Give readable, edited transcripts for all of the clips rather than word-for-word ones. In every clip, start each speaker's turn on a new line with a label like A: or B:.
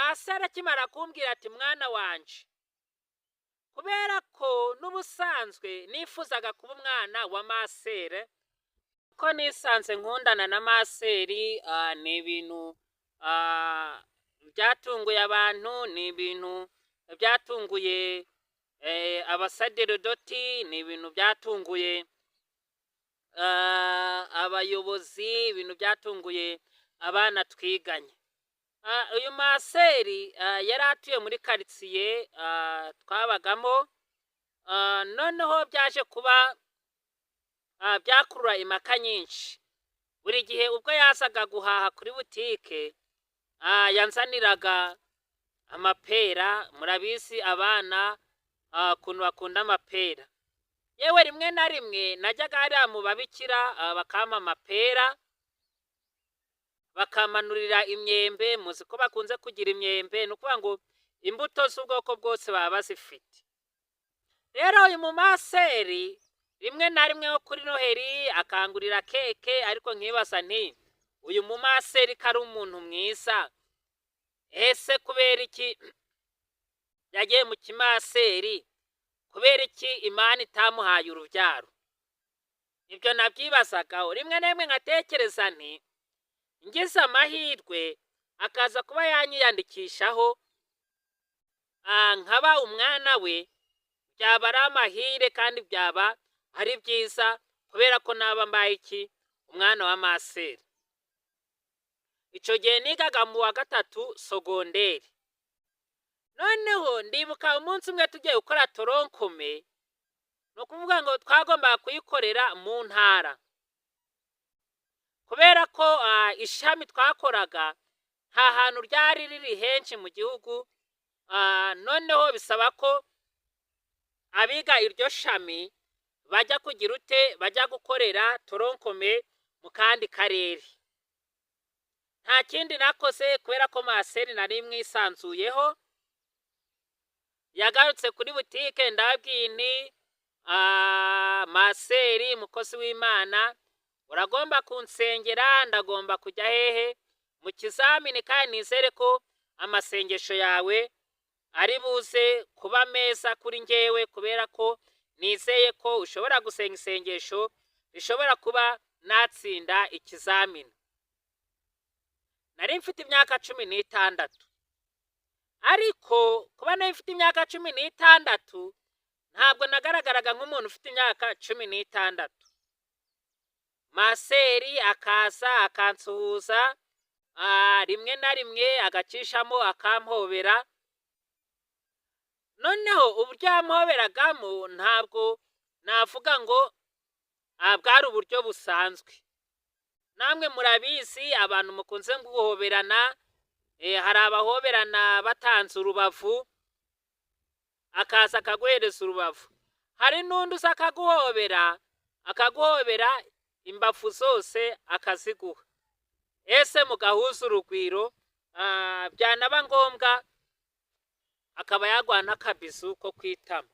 A: Masera akimara kumbwira ati "Mwana wanje", kubera ko n'ubusanzwe nifuzaga kuba umwana wa masere, ko nisanze nkundana na maseri, ni ibintu byatunguye abantu, ni ibintu byatunguye abasaderodoti, ni ibintu byatunguye abayobozi, ibintu byatunguye abana twiganye. Uyu maseri yari atuye muri karitsiye twabagamo. Noneho byaje kuba byakurura impaka nyinshi. Buri gihe ubwo yazaga guhaha kuri butike, yanzaniraga amapera. Murabizi abana ukuntu bakunda amapera. Yewe, rimwe na rimwe najyaga hariya mu babikira, bakampa amapera, bakamanurira imyembe. Muzi ko bakunze kugira imyembe, ni ukuvuga ngo imbuto z'ubwoko bwose baba bazifite. Rero uyu mumaseri rimwe na rimwe wo kuri Noheri akangurira keke, ariko nkibaza nti: "Uyu mumaseri ko ari umuntu mwiza, ese kubera iki yagiye mu kimaseri? Kubera iki Imana itamuhaye urubyaro?" Ibyo nabyibazagaho rimwe na rimwe, nkatekereza nti: "Ngize amahirwe akaza kuba yanyiyandikishaho, nkaba umwana we, byaba ari amahire kandi byaba ari byiza, kubera ko naba mbaye iki? Umwana wa maseri." Icyo gihe nigaga mu wa gatatu sogonderi. Noneho ndibuka umunsi umwe tugiye gukora tronc commun, ni ukuvuga ngo twagombaga kuyikorera mu ntara, kubera ko ishami twakoraga nta hantu ryari riri henshi mu gihugu. Noneho bisaba ko abiga iryo shami bajya kugira ute? Bajya gukorera tronc commun mu kandi karere. Nta kindi nakoze, kubera ko maseri nari mwisanzuyeho, yagarutse kuri butike, ndababwiye nti: "Maseri, mukozi w'Imana, uragomba kunsengera, ndagomba kujya hehe? Mu kizamini, kandi nizere ko amasengesho yawe ari buze kuba meza kuri njyewe, kubera ko nizeye ko ushobora gusenga isengesho rishobora kuba natsinda ikizamini." Nari mfite imyaka 16, ariko kuba nari mfite imyaka 16 ntabwo nagaragaraga nk'umuntu ufite imyaka 16. Maseri akaza akansuhuza, rimwe na rimwe agacishamo akampobera. Noneho uburyo yampoberagamo ntabwo navuga ngo bwari uburyo busanzwe. Namwe murabizi, abantu mukunze guhoberana, hari abahoberana batanze urubavu, akaza akaguhereza urubavu. Hari n'undi uza akaguhobera, akaguhobera imbavu zose akaziguha, ese mugahuza urugwiro, byanaba ngombwa akaba yaguha n'akabizu ko kwitama.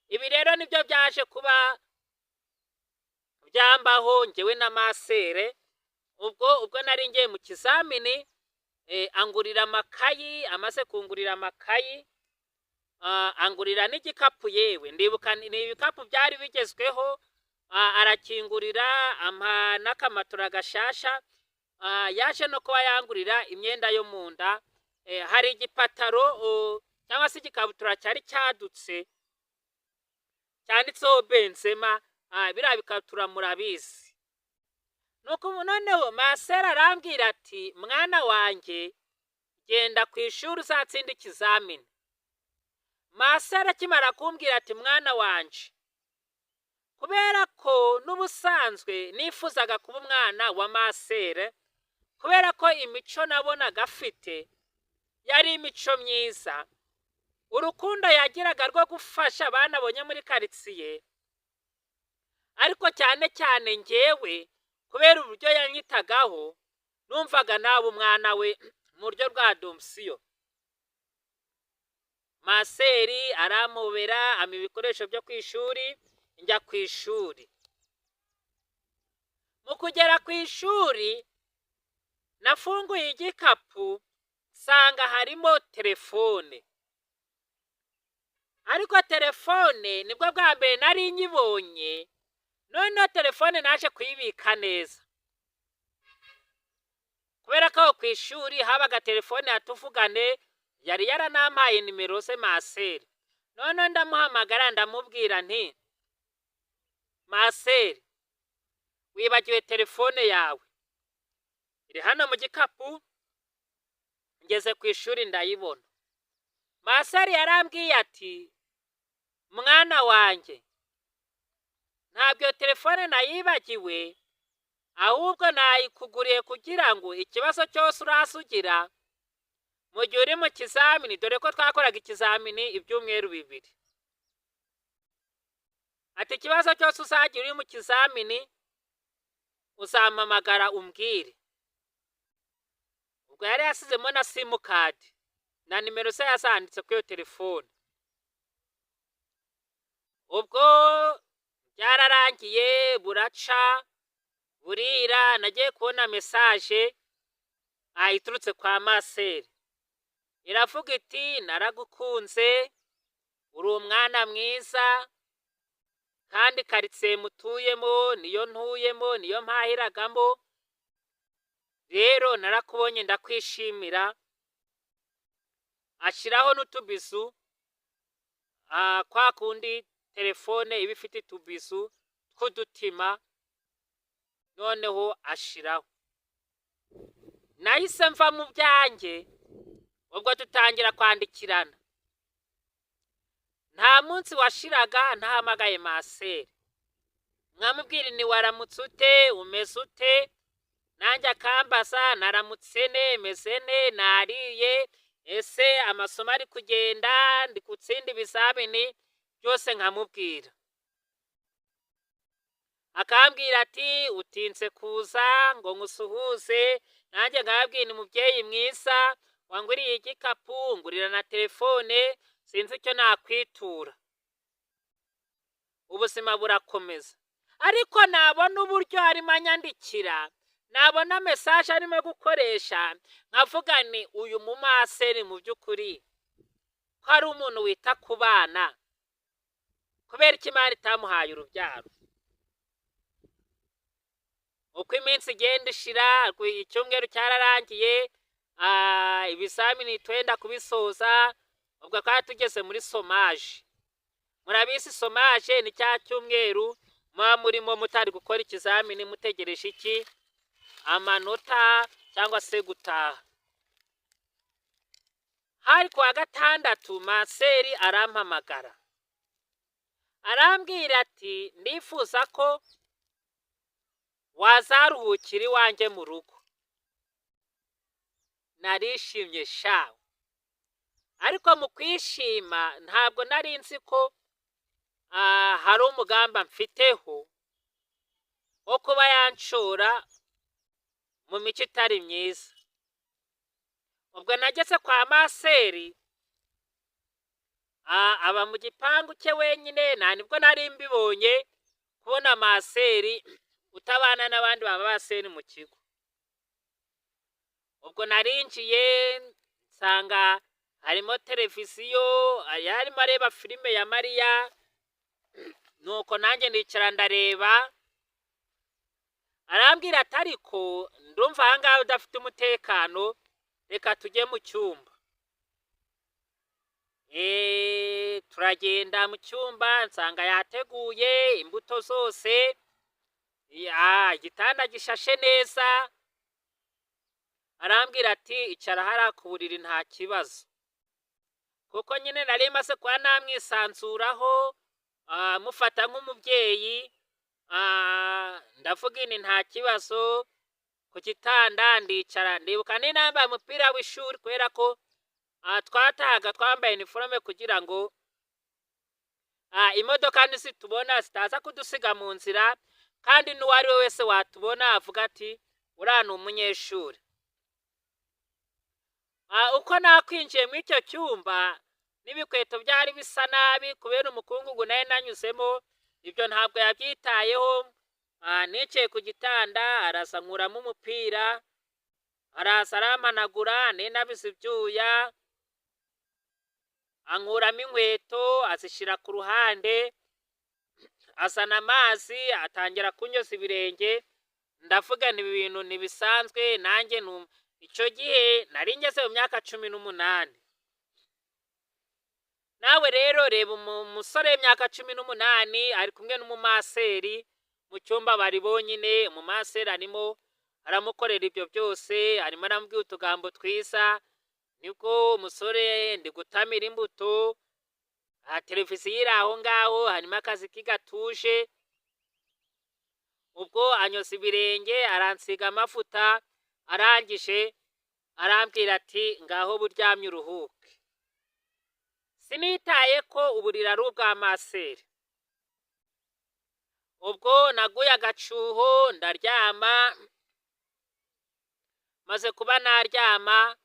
A: Ibi rero nibyo byaje kuba byambaho njyewe na masere. Ubwo nari ngiye mu kizamini, angurira amakayi. Amaze kungurira amakayi, angurira n'igikapu. Yewe, ndibuka ni ibikapu byari bigezweho, arakingurira, ampa n'akamatora gashasha. Yaje no kuba yangurira imyenda yo mu nda. Hari igipataro cyangwa se igikabutura cyari cyadutse cyanditseho Benzema. Biriya bikabutura murabizi. Nuko noneho masera arambwira ati: "Mwana wanjye, genda ku ishuri uzatsinda ikizamini." Masera akimara kumbwira ati "Mwana wanje", kubera ko n'ubusanzwe nifuzaga kuba umwana wa masere, kubera ko imico nabonaga afite yari imico myiza, urukundo yagiraga rwo gufasha abana abonye muri karitsiye, ariko cyane cyane ngewe kubera uburyo yanyitagaho, numvaga naba umwana we mu buryo bwa adoption. Maseri arampobera, ampa ibikoresho byo ku ishuri, njya ku ishuri. Mu kugera ku ishuri nafunguye igikapu, Nsanga harimo telefone, ariko telefone nibwo bwa mbere nari nyibonye. Noneho telefone naje kuyibika neza, kubera ko aho ku ishuri habaga telefone ya tuvugane. Yari yaranampaye nimero ze maseri. Noneho ndamuhamagara, ndamubwira nti: "Maseri, wibagiwe telefone yawe, iri hano mu gikapu, ngeze ku ishuri ndayibona." Maseri yarambwiye ati: "Mwana wanjye, ntabwo iyo telefone nayibagiwe, ahubwo nayikuguriye kugira ngo ikibazo cyose urasugira mu gihe uri mu kizamini," dore ko twakoraga ikizamini ibyumweru 2. Ati: "Ikibazo cyose uzagira uri mu kizamini, uzampamagara umbwire." Ubwo yari yasizemo na simukadi na nimero ze yazanditse kuri iyo telefone. Ubwo byararangiye, buraca burira, nagiye kubona message iturutse kwa maseri, iravuga iti: "Naragukunze, uri umwana mwiza, kandi karitsiye mutuyemo niyo ntuyemo, niyo mpahiragamo. Rero narakubonye ndakwishimira." Ashyiraho n'utubizu, kwa kundi telefone iba ifite utubizu tw'udutima. Noneho ashiraho, nahise mva mu byanjye. Ubwo dutangira kwandikirana. Nta munsi washiraga ntahamagaye maseri, mwamubwira ni: "Waramutse ute? Umeze ute?" Nanjye akambaza: "Naramutse ne, meze ne, nariye, ese amasomo ari kugenda, ndi gutsinda ibizamini byose?" Nkamubwira, akambwira ati: "Utinze kuza ngo nkusuhuze." Nanjye nkababwira: "Ni mubyeyi mwiza wanguriye igikapu, ngurira na telefone, sinzi icyo nakwitura." Ubuzima burakomeza, ariko nabona uburyo arimo anyandikira, nabona message arimo gukoresha, nkavuga ni: "Uyu mumaseri mu by'ukuri ko ari umuntu wita ku bana, kubera ko Imana itamuhaye urubyaro?" Uko iminsi igenda ishira, icyumweru cyararangiye, ibizamini twenda kubisoza. Ubwo twari tugeze muri chômage. Murabizi, chômage ni cya cyumweru muba murimo mutari gukora ikizamini, mutegereje iki? Amanota cyangwa se gutaha. Hari kuwa gatandatu, maseri arampamagara, arambwira ati: "Ndifuza ko wazaruhukira iwanjye mu rugo." Narishimye shawe, ariko mu kwishima ntabwo nari nzi ko hari umugambi mfiteho wo kuba yanshora mu mico itari myiza. Ubwo nageze kwa maseri, aba mu gipangu cye wenyine. Nta nibwo nari mbibonye kubona maseri utabana n'abandi ba maseri mu kigo. Ubwo narinjiye nsanga harimo televiziyo, yarimo areba filime ya Mariya. Nuko nanjye nicara ndareba. Arambwira ati: "Ariko ndumva aha ngaha udafite umutekano, reka tujye mu cyumba." Turagenda mu cyumba, nsanga yateguye imbuto zose, igitanda gishashe neza. Arambwira ati: "Icara hariya ku buriri, nta kibazo." Kuko nyine nari maze kuba namwisanzuraho, mufata nk'umubyeyi, ndavuga ini: "Nta kibazo." Ku gitanda ndicara. Ndibuka ni nambaye umupira w'ishuri, kubera ko twatahaga twambaye uniforme kugira ngo imodoka nizitubona zitaza kudusiga mu nzira, kandi n'uwo ari we wese watubona avuga ati: "Uriya ni umunyeshuri." Uko nakwinjiye muri icyo cyumba n'ibikweto byari bisa nabi kubera umukungugu nari nanyuzemo, ibyo ntabwo yabyitayeho. Nicaye ku gitanda, araza nkuramo umupira. Araza arampanagura, ninabize ibyuya, ankuramo inkweto azishyira ku ruhande, azana amazi atangira kunyoza ibirenge. Ndavuga nti ibi bintu ntibisanzwe, nanjye icyo gihe nari ngeze mu myaka 18. Nawe rero reba umusore w'imyaka 18 ari kumwe n'umumaseri mu cyumba, bari bonyine. Umumaseri arimo aramukorera ibyo byose, arimo aramubwira utugambo twiza. Nibwo umusore ndi gutamira imbuto, televiziyo iri aho ngaho, harimo akazi gatuje. Ubwo anyoza ibirenge, aransiga amavuta, arangije arambwira ati ngaho buryamye uruhuke. Sinitaye ko uburiri ari ubwa maseri. Ubwo naguye agacuho ndaryama, maze kuba naryama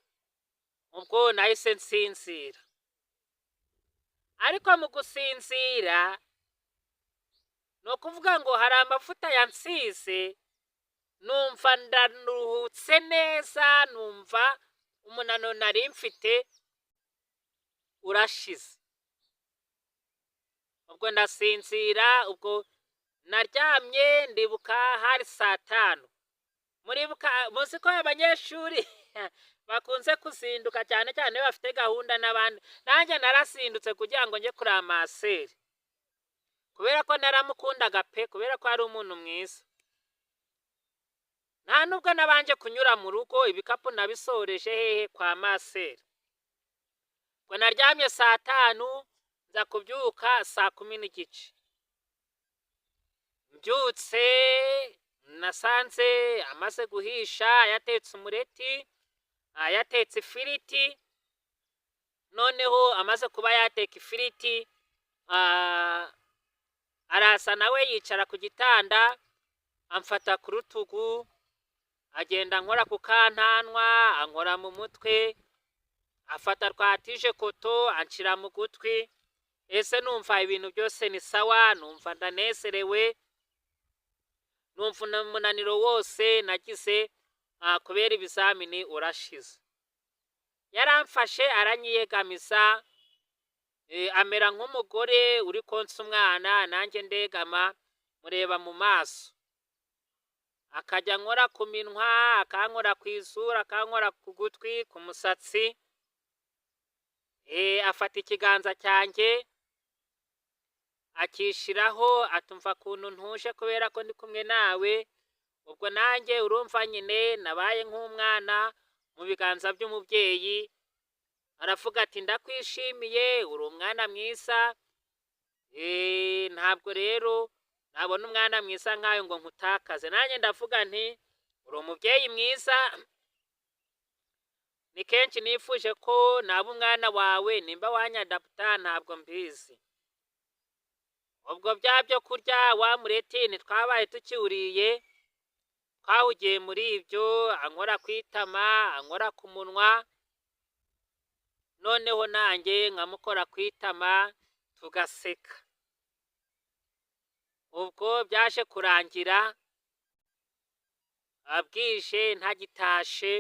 A: ubwo nahise nsinzira. Ariko mu gusinzira ni ukuvuga ngo hari amavuta yansize, numva ndaruhutse neza, numva umunaniro nari mfite urashize. Ubwo ndasinzira, ubwo naryamye ndibuka hari saa 5. Muribuka muzi ko abanyeshuri bakunze kuzinduka cyane cyane iyo bafite gahunda n'abandi. Nanjye narasindutse kugira ngo njye kureba maseri, kubera ko naramukundaga pe, kubera ko ari umuntu mwiza. Nta nubwo nabanje kunyura mu rugo, ibikapu nabisoreje hehe? Kwa maseri. Ubwo naryamye saa 5, nza kubyuka saa 10:15. Mbyutse nasanze amaze guhisha, yatetse umureti, yatetse ifiriti. Noneho amaze kuba yateka ifiriti, araza nawe yicara ku gitanda, amfata ku rutugu, agenda ankora ku kantanwa, ankora mu mutwe, afata twa tije koto anshyira mu gutwi. Ese numva ibintu byose ni sawa, numva ndanezerewe, numva umunaniro wose nagize kubera ibizamini urashize. Yaramfashe aranyiyegamiza, amera nk'umugore uri konsa umwana, nanjye ndegama mureba mu maso, akajya ankora ku minwa, akankora ku isura, akankora ku gutwi, ku musatsi. Afata ikiganza cyanjye akishiraho, atumva ukuntu ntuje kubera ko ndi kumwe nawe. Ubwo nanjye urumva nyine nabaye nk'umwana mu biganza by'umubyeyi. Aravuga ati ndakwishimiye, uri umwana mwiza, ntabwo rero nabona umwana mwiza nkawe ngo nkutakaze. Nanjye ndavuga nti uri umubyeyi mwiza, ni kenshi nifuje ko naba umwana wawe, nimba wanyadaputa ntabwo mbizi. Ubwo bya byo kurya wa mureti ntitwabaye tukiwuriye, twahugiye muri ibyo, ankora ku itama, ankora ku munwa, noneho nanjye nkamukora ku itama tugaseka. Ubwo byaje kurangira abwije ntagitashe,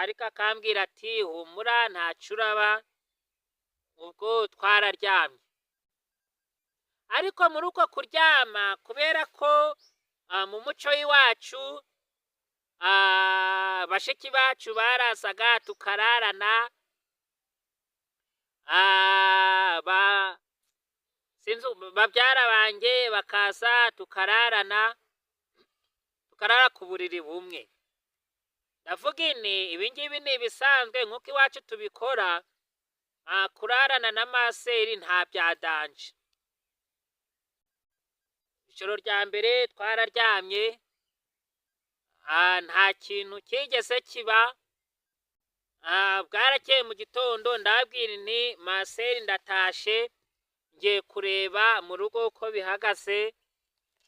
A: ariko akambwira ati humura ntacyo uraba. Ubwo twararyamye, ariko muri uko kuryama, kubera ko mu muco w'iwacu bashiki bacu barazaga tukararana, babyara banjye bakaza tukararana, tukarara ku buriri bumwe. Ndavuga ini ibi ngibi ni ibisanzwe nk'uko iwacu tubikora, kurarana na maseri nta bya danger. Ijoro rya mbere twararyamye, nta kintu kigeze kiba. Bwarakeye mu gitondo ndababwira nti maseri ndatashe, ngiye kureba mu rugo uko bihagaze.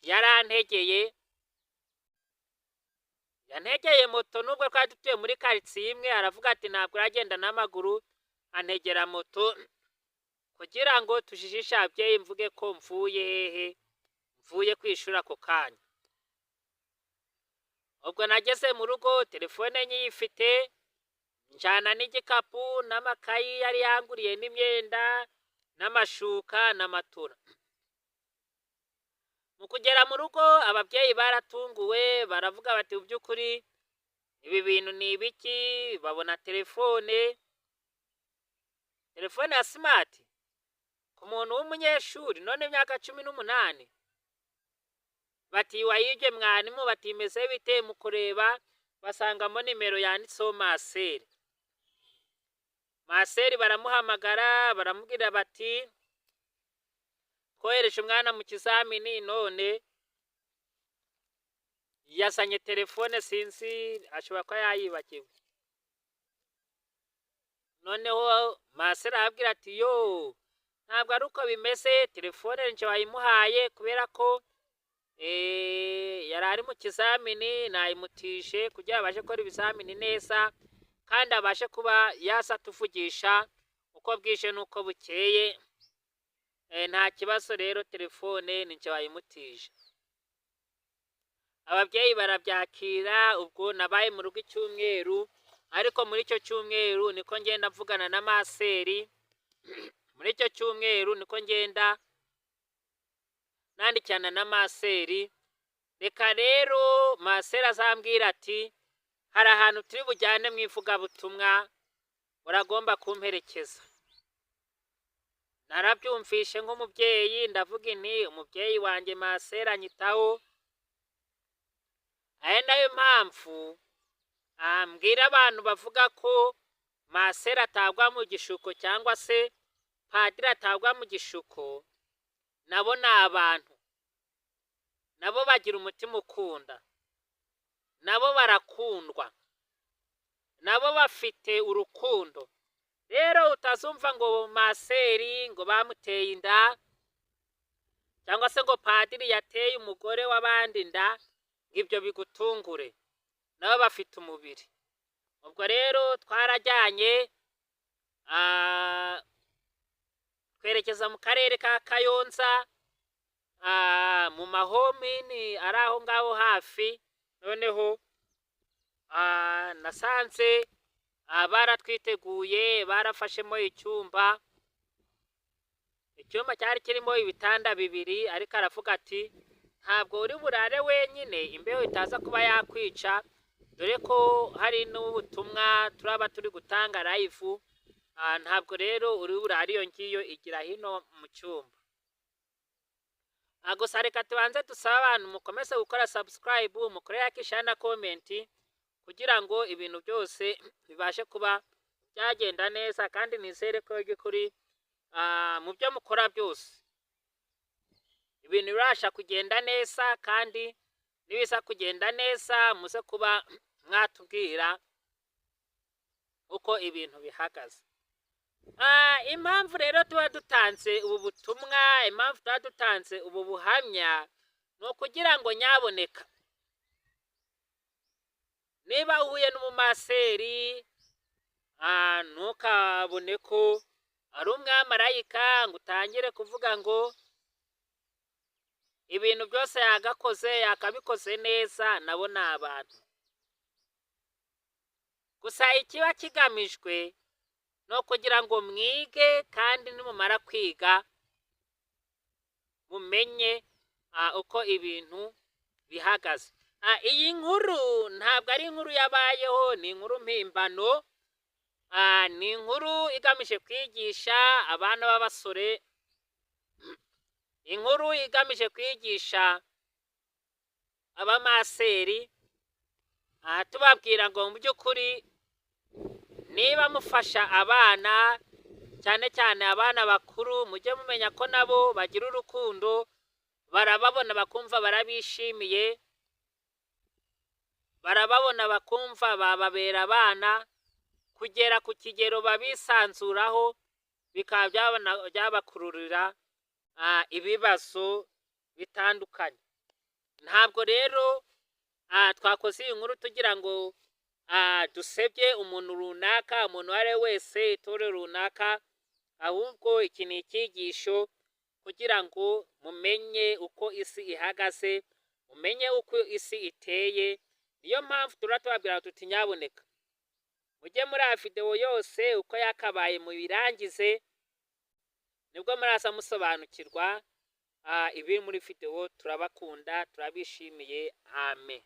A: Yarantegeye, yantegeye moto, nubwo twari dutuye muri karitsiye imwe, aravuga ati ntabwo uragenda n'amaguru, antegera moto kugira ngo tujijishe ababyeyi mvuge ko mvuye hehe, mvuye ku ishuri ako kanya. Ubwo nageze mu rugo telefone nyiyifite, njyana n'igikapu n'amakayi yari yanguriye n'imyenda n'amashuka na matora. Mu kugera mu rugo ababyeyi baratunguwe, baravuga bati mu by'ukuri ibi bintu ni ibiki? Babona telefone, telefone ya smart ku muntu w'umunyeshuri none imyaka 18. Bati wayibye mwarimu, bati imeze bite? Mu kureba basangamo nimero yanditseho maseri. Maseri baramuhamagara, baramubwira bati twohereje umwana mu kizamini none yazanye telefone, sinzi ashobora kuba yayibagiwe. Noneho maseri arababwira ati yo ntabwo ari uko bimeze, telefone njye wayimuhaye kubera ko yari ari mu kizamini, nayimutije kugira abashe gukora ibizamini neza kandi abashe kuba yaza atuvugisha uko bwije n'uko bukeye. Nta kibazo rero, telefone ni njye wayimutije. Ababyeyi barabyakira. Ubwo nabaye mu rugo icyumweru, ariko muri icyo cyumweru niko ngenda mvugana na maseri, muri icyo cyumweru niko ngenda nandikirana na maseri. Reka rero maseri azambwira ati hari ahantu turi bujyane mu ivugabutumwa, uragomba kumperekeza. Narabyumvishe nk'umubyeyi, ndavuga inti umubyeyi wanjye maseri anyitaho. Aya nayo mpamvu mbwira abantu bavuga ko maseri atagwa mu gishuko cyangwa se padiri atagwa mu gishuko, nabo ni abantu, nabo bagira umutima ukunda, nabo barakundwa, nabo bafite urukundo. Rero utazumva ngo maseri ngo bamuteye inda cyangwa se ngo padiri yateye umugore w'abandi inda, ngo ibyo bigutungure, nabo bafite umubiri. Ubwo rero twarajyanye, twerekeza mu karere ka Kayonza, mu mahomini ari aho ngaho hafi. Noneho nasanze baratwiteguye, barafashemo icyumba, icyumba cyari kirimo ibitanda bibiri, ariko aravuga ati ntabwo uri burare wenyine, imbeho itaza kuba yakwica, dore ko hari n'ubutumwa turaba turi gutanga live, ntabwo rero uri burare iyo ngiyo, igira hino mu cyumba. Gusa reka tubanze dusabe abantu mukomeze gukora subscribe, mukore like, share na comment, kugira ngo ibintu byose bibashe kuba byagenda neza, kandi nizere ko by'ukuri mu byo mukora byose ibintu birabasha kugenda neza, kandi nibiza kugenda neza muze kuba mwatubwira uko ibintu bihagaze. Impamvu rero tuba dutanze ubu butumwa, impamvu tuba dutanze ubu buhamya, ni ukugira ngo nyaboneka niba uhuye n'umumaseri ntukabone ko ari umwamarayika ngo utangire kuvuga ngo ibintu byose yagakoze yakabikoze neza, nabo ni abantu. Gusa ikiba kigamijwe ni ukugira ngo mwige, kandi nimumara kwiga mumenye uko ibintu bihagaze. Iyi nkuru ntabwo ari inkuru yabayeho, ni inkuru mpimbano, ni inkuru igamije kwigisha abana b'abasore, inkuru igamije kwigisha abamaseri, tubabwira ngo mu by'ukuri niba mufasha abana, cyane cyane abana bakuru, mujye mumenya ko nabo bagira urukundo, barababona bakumva barabishimiye, barababona bakumva bababera abana, kugera ku kigero babisanzuraho, bikaba byabakururira ibibazo bitandukanye. Ntabwo rero twakoze iyi nkuru tugira ngo dusebye umuntu runaka, umuntu uwo ari we wese, itorero runaka, ahubwo iki ni icyigisho kugira ngo mumenye uko isi ihagaze, mumenye uko isi iteye. Niyo mpamvu tura tubabwira tuti nyaboneka mujye muri aya videwo yose uko yakabaye mubirangize, nibwo muraza musobanukirwa ibiri muri videwo. Turabakunda, turabishimiye, amen.